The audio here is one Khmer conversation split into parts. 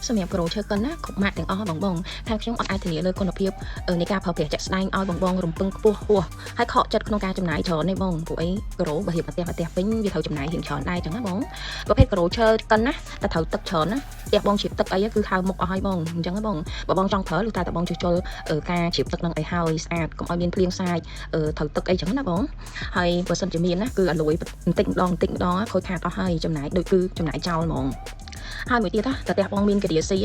សម្រាប់ការ៉ូឈើកិនណាគ្រប់ម៉ាកទាំងអស់បងបងខាងខ្ញុំអត់អាចធានាលើគុណភាពនៃការប្រើប្រាស់ជាក់ស្ដែងឲ្យបងបងរំពឹងខ្ពស់ហួសហើយខកចិត្តក្នុងការចំណាយច្រើនទេបងព្រោះអីការ៉ូបើរៀបផ្ទះផ្ទះពេញវាត្រូវចំណាយរៀងច្រើនដែរចឹងណាបងប្រភេទការ៉ូឈើកិនណាតែត្រូវទឹកច្រើនណាផ្ទះបងជ្រាបទឹកអីគឺហើមុខអស់ហើយបងអញ្ចឹងណាបងបើបងចង់ប្រើលុះតែបងជួសជុលការជ្រាបទឹកនឹងឲ្យហើយស្អាតកុំឲ្យមានភ្លៀងសាយត្រូវទឹកអីចឹងណាបងហើយបើសិនជាមានណាគឺអាលួយបន្តិចម្ដងបន្តិចម្ដងខូចខាតអស់ហើយចំណាយដូចគឺចំណាយចោលហ្មងហើយមួយទៀតណាតែផ្ទះបងមានកដាស៊ី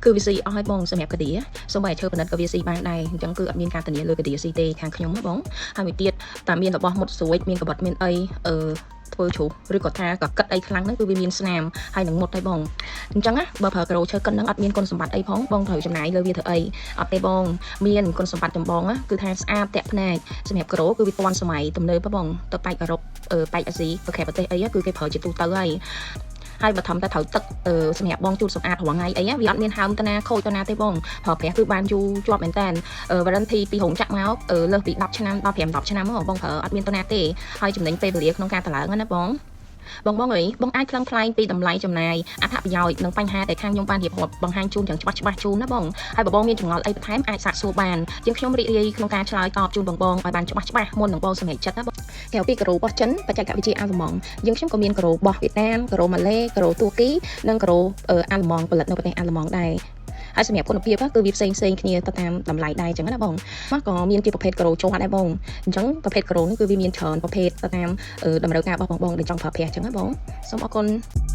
គឺវាស៊ីអស់ហើយបងសម្រាប់កដាសូម្បីតែឈើប៉និតក៏វាស៊ីបានដែរអញ្ចឹងគឺអត់មានការធានាលើកដាស៊ីទេខាងខ្ញុំណាបងហើយមួយទៀតតាមានរបស់មុតស្រួចមានកបិតមានអីអឺធ្វើជ្រុះឬក៏ថាក៏គិតអីខ្លាំងហ្នឹងគឺវាមានស្នាមហើយនឹងមុតហើយបងអញ្ចឹងណាបើប្រើការ៉ូឈើកិនហ្នឹងអត់មានគុណសម្បត្តិអីផងបងត្រូវចំណាយលើវាធ្វើអីអត់ទេបងមានគុណសម្បត្តិចម្បងណាគឺថាស្អាតតាក់ភ្នែកសម្រាប់ការ៉ូគឺវាទាន់សម័យទំនើបបងទៅប៉ែកអឺរ៉ុបប៉ែកអាស៊ីប្រខែប្រទេសអីគឺគេប្រើជាទូទៅហើយហើយបើធំតែត្រូវទឹកសម្រាប់បងជូតសម្អាតរាល់ថ្ងៃអីវាអត់មានហើមតាណាខូចតាណាទេបងប្រើប្រាស់គឺបានយូរជាប់មែនតើ warranty ពីរោងចក្រមកលើសពី10ឆ្នាំដល់5 10ឆ្នាំមកបងប្រើអត់មានតាណាទេហើយចំណេញពេលវេលាក្នុងការតម្លើងណាបងបងបងអើយបងអាចថ្លឹងថ្លែងពីតម្លៃចំណាយអត្ថប្រយោជន៍និងបញ្ហាដែលខាងខ្ញុំបានរៀបរាប់បង្ហាញជូនយ៉ាងច្បាស់ច្បាស់ជូនណាបងហើយបើបងមានចម្ងល់អីបន្ថែមអាចសាកសួរបានជាងខ្ញុំរីករាយក្នុងការឆ្លើយតបជូនបងបងឲ្យបានច្បាស់ច្បាស់មុននឹងបងសម្រេចចិត្តណាបងក្រៅពីការ៉ូរបស់ចិនបច្ចេកវិទ្យាអាល្លឺម៉ង់យើងខ្ញុំក៏មានការ៉ូរបស់វៀតណាមការ៉ូម៉ាឡេការ៉ូទួគីនិងការ៉ូអាល្លឺម៉ង់ផលិតនៅប្រទេសអាល្លឺម៉ង់ដែរហើយសម្រាប់គុណភាពគឺវាផ្សេងផ្សេងគ្នាទៅតាមតម្លៃដែរអញ្ចឹងណាបងមកក៏មានជាប្រភេទការ៉ូជាប់ដែរបងអញ្ចឹងប្រភេទការ៉ូនេះគឺវាមានច្រើនប្រភេទទៅតាមតម្រូវការរបស់បងបងដែលចង់ប្រើប្រាស់អញ្ចឹងណាបងសូមអរគុណ។